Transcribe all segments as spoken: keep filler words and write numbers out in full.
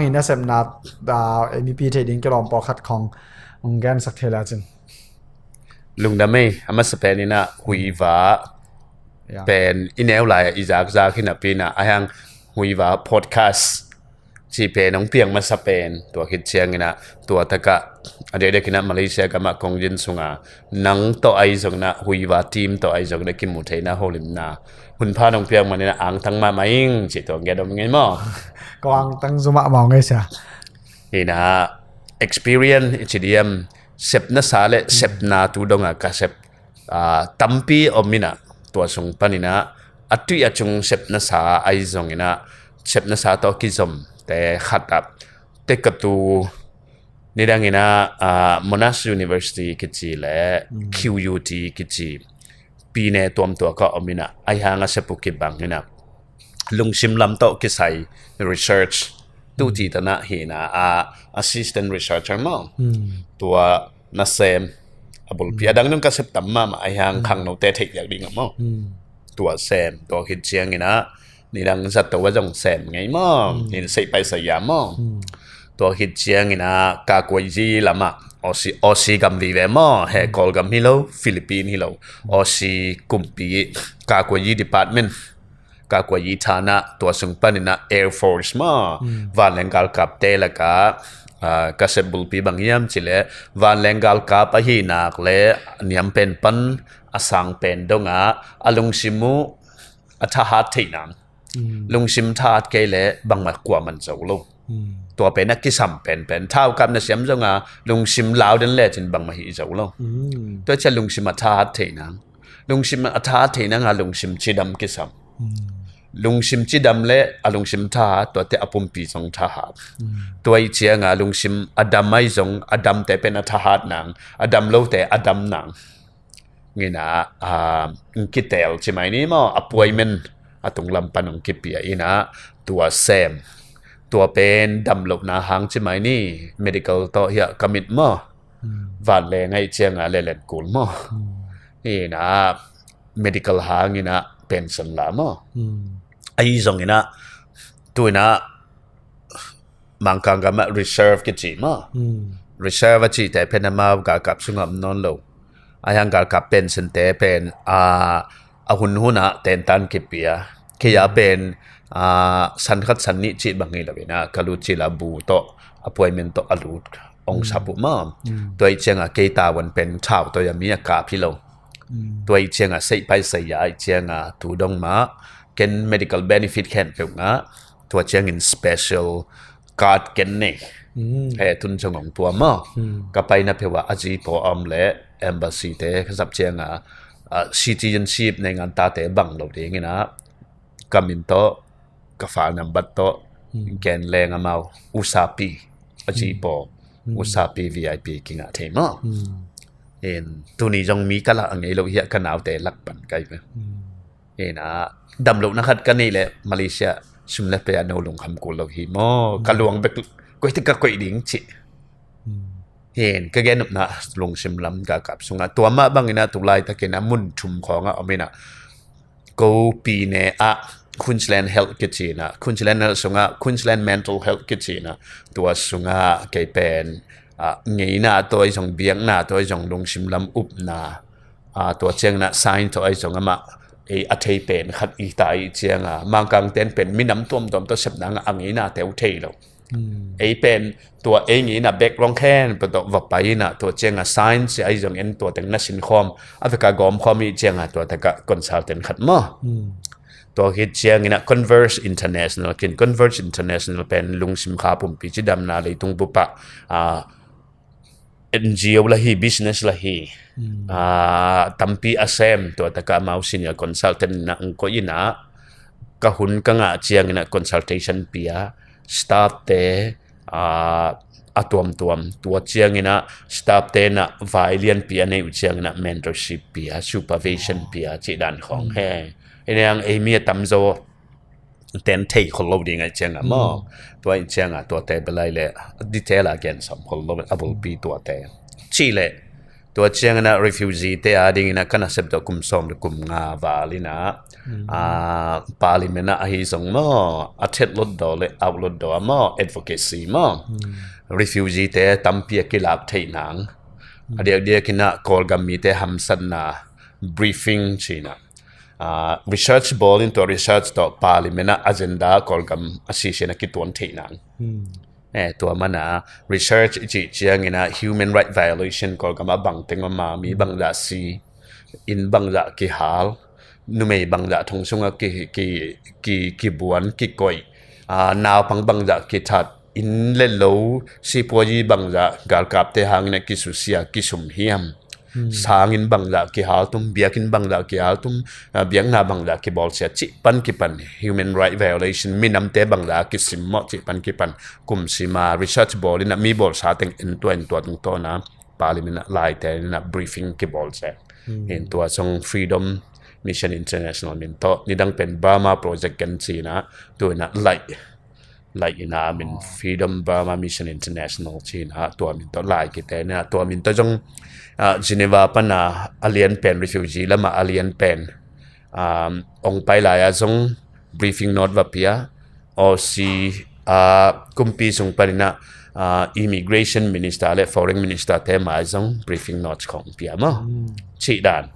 Ina sepna, ah, ei mipi theih ding kilawm pawlkhat khawng hong gensak thei lecin. Lungdam ei, a masa pen ina Huiva pen i neu lai i zakzak hi napi ina, a hiang Huiva podcast cih pen hong piang masa pen, tua khit ciang ina, tua takah a dekdek ina Malaysia gamah kong din sunga nang tawh ahi zong ina, Huiva team tawh ahi zong ina kimu theihna holimna hun pha nong piak man ina angtang mahmah ing cih tua nget om ngei maw? Ko angtang zu mahmah ngei sia. Ina experience i ci diam, sepna sa le sepna tu donga ka sep, ah, tampi om ina, tua sung pan ina, a tui a cung sepna sa ahi zong ina, sepna sa tawh kizom te khat ah, te ka tu nidang ina, ah, Monash University kici le Q U T kici pine tuamtuak ah om ina, a hiang a sep uh kibang ina, lungsim lam tawh kisai research tu ci tana hi ina, a assistant researcher maw? Tua na sem, a bulpi a dang nung ka sep tam mahmah, a hiang khangnote theih liak ding ah maw? Tua sem, tua khit ciang ina, nidang zato a zong sem ngei maw? Ina sei pai sai ya maw? Tua khit ciang ina ka kuai zi lamah, Aussie, Aussie gam vive maw? He Kawlgam hi lo, Philippine hi lo, Aussie kumpi ka kuai zi department, ka kuai zi thana, tua sung pan ina Air Force maw? Vanleng galkapte laka, ah, ka sep bulpi bang hiam ci le, vanleng galkap ahi nak le niam pen pan a sang pen donga a lungsim uh a thahat theih nang. Lungsim thahat kei le bangmah kua man zo lo. Tua pen a kisam penpen. Thaukap na siam zonga lungsim lau den lecin bangmah hi zo lo. Tua cia lungsim a thahat theih nang. Lungsim a thahat theih nanga lungsim cidam kisam. Lungsim cidam le a lungsim thahat tuate a pumpi zong thahat. Tua ih cianga lungsim a dam ahi zong a damte pen a thahat nang, a dam lote a dam nang. Ngina, ah, kitel ci mai ni maw, appointment a tunglam pan hong kipia ina, tua sem. Tua pen damlohna hang ci mai ni, medical tawh hiah ka mit maw. Vanleng ahi cianga lelen kul maw. Ina, medical hang ina pension la maw. Ahi zong ina, tu ina, Mangkang gamah reserve kici maw? Reserve a cihte pen amau galkap sungah om nawn lo. A hiang galkap pension te pen, a, a hunhunah tentan kipia. Kei a pen, a, san khat san nih cih bang hi lo ina, ka lut cila bu tawh, appointment tawh a lut ong sap uh maw? Tua ih cianga kei tavuan pen thau tawh a mi a kap hi lo. Tua ih cianga seih pai sai a ih cianga tu dong mah ken medical benefit khen peuh ngah. Tua ciangin special card ken nei. He tun zong hong tua maw? Ka paina peuh ah a zi paw a om le embassy te ka zap cianga, ah, citizenship nei ngan tate bang lo dingina, ka min tawh, ka file number tawh, ken leng amau usapi a zi paw, usapi V I P kingah thei maw? In tuni zong mi ka lah a ngei lo hiah ka naute lak pan kai ve. Ina, damlohna khat ka neih leh Malaysia sum le pai a no lungkham kul lo hi maw? Ka luang bek koite ka koih ding cih. Hin ka gen nopna lungsim lam galkap sungah tua mah bangina tu laitakin a mun thum khawngah om ina, ko pine ah Queensland Health kici ina, Queensland Health sungah Queensland Mental Health kici ina, tua sungah kei pen, ah, ngeina tawh ahi zong, biakna tawh ahi zong, lungsim lam upna, ah, tua ciangina sign tawh ahi zong amah, ei a thei pen khat i ta ih cianga, Mangkang ten pen minam tuamtuam tawh sepna ngah a ngeina te uh thei lo. Ei pen tua ei ngeina background khen peuh tawh va pai ina, tua cianga sign sia ahi zong en tua teng na sinkhawm, a veka gawmkhawm ih cianga tua taka consultant khat maw? Tua khit ciangina Converse International kin, Converse International pen lungsim kha pumpi cidamna leitung bup ah, ah, N G O la hi, business la hi. Ah, tampi a sem, tua taka amau senior consultant ina hong koih ina, ka hun ka ngah ciangina consultation pia, staff te, ah, a tuamtuam. Tua ciangina staff te na vai lianpi a nei uh ciangina mentorship pia, supervision pia, cih dan khawng he. Ina ang ei mi a tamzaw ten thei khol lo ding ahi cianga maw? Tua ahi cianga tuate belai le detail a gen sam khol lo a bulpi tuate. Cih le Tua ciangin ah refugee te adingin ah ka nasep tawh kum sawm le kum nga val in ah, ah, parliament ah ahi zong maw, a thet lot daw le out lot daw ah maw, advocacy maw, refugee te tampi a kilak theih nang. A diakdiak in ah Kawlgam mite hamsatna briefing ci-in ah, ah, research bawl in tua research tawh parliament ah agenda Kawlgam a sisin a kituan theih nang. Eh, tua mana research i cih ciangin ah human right violation Kawlgam ah bangteng om a, mi bangzah si, inn bangzah kihal, numei bangzah thong sungah ki, ki, ki, kibuan, kikoih, ah, naupang bangzah kithat, inn le lo, sipuazi bangzah galkapte hangin ah kisusia, kisum hiam. Sanginn bangzah kihal tum, biakinn bangzah kihal tum, ah, biakna bangzah kibawlsia cih pan kipan, human right violation, minamte bangzah kisim mawh cih pan kipan, kum sima research bawl in ah mi bawlsa teng entua entua tungtawn ah parliament ah laite in ah briefing kibawlsia. Entua zong Freedom Mission International min tawh, nidang pen Burma Project kan ci-in ah, tu-in ah laih laih in ah min Freedom Burma Mission International ci-in ah tua min tawh lai kite in ah, tua min tawh zong, ah, Geneva pan ah a lian pen, refugee lam ah a lian pen, um, ong pai lai ah zong briefing note va pia. Aussie, ah, kumpi sung pan in ah, ah, immigration minister le foreign minister te mai zong briefing note khong pia maw. Cih dan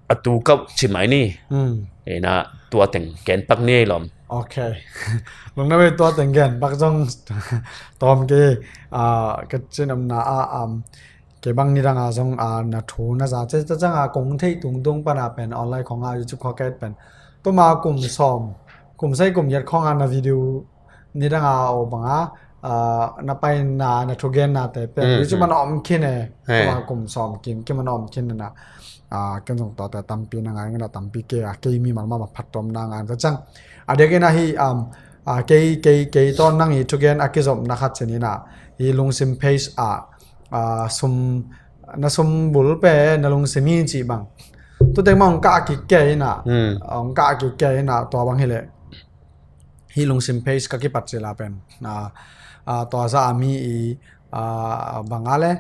a tu kauh ci mai ni. Ina tua teng ken pak ni ei lom. Ok. Lungna wei tua teng ken pak zong tawm ke, ah, ka cin omna ah, um, ke bang nidang ah zong, ah, na thu na za ce ta cang ah kong theih tungtung pan ah pen online khong ah YouTube khong ket pen tuma kum sawm, kum sei kum yet khong ah na video nidang a aw bang a, ah, na paina, na thugennate pen YouTube man om khin e. Tua kum sawm kim kim man om khin na, ah, ken zong tuate tampi na ngai ngana, tampi ke a kei mi malmal ma phattuamna ngai ta cang. A diakin ahi, um, ah, kei, kei, kei tawh nang i thugen a kizopna khat ci-in ah, i Lungsim page ah, ah, sum, na sum bul pen na lungsim hi cih bang. Tutek ma ong kah kik ke in ah, ong kah kik ke in ah, tua bang hileh hih Lungsim page ka kipat cila pen, ah, ah, tua za a mi i, ah, bang a le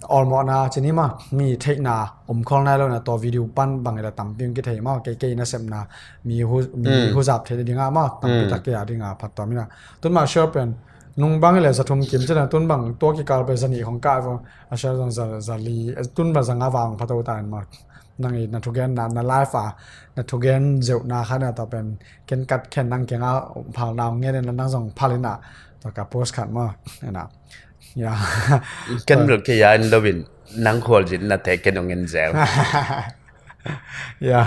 awlmawhna ci ni maw, mi theihna om khol nai lo na, tua video pan bang ila tampi ong kithei maw, kei kei nasepna mi hu, mi huzap theih ding a maw, tampi tak kei a ding a phattuam in ah. Tun mah share pen nung bang ila za thum kim ci na, tun bang tua kikal pen za nih khong kah vo, a share zong za, za li, tun bang za nga vang phato ta in maw. Nang i na thugen na, na live a na thugen zeuhna khat na, tua pen ken kat khen nang kiangah phalna ong ngen in, nang zong phal in ah, tua ka post khat maw. Ken bel kei a in lo in nang khualzinna te ken ong ngen zel. Ya.